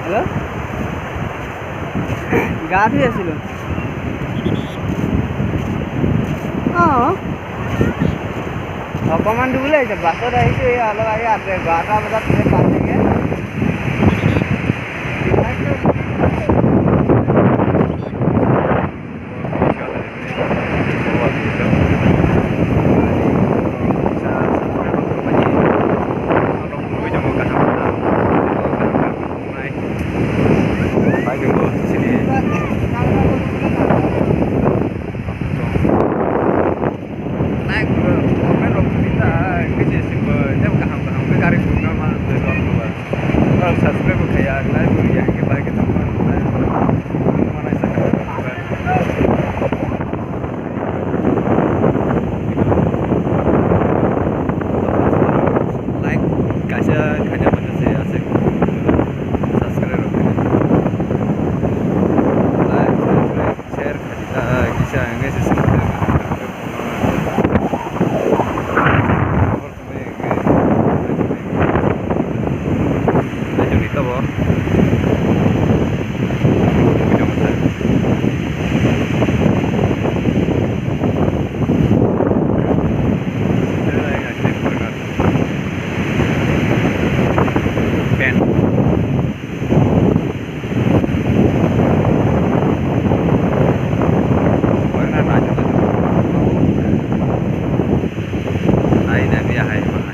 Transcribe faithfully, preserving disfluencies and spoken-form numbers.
Hello? গা ধুই আছিলো। অ। অকমান ধুবলৈ আহিছে। বাছত আহিছো, এই অলপ আগে আঠ, বাৰটা বজাত পাঁচ তাৰিখে। Like, uh, comment rok tini ta, kisi singbo, jab kaham kaham ke gari gurung ma, jai rok ba. Orang subscribe bo khaya, like bo ya, ke ba ke tong ma, like bo. Mana sa ka. Like, kaisa khanya mana se ase. Subscribe rok khaya. Like, subscribe. Share khaidi ta, kisa wngwi se swngmani. Naitugwi tabo. Pen. Aina biya hai ma.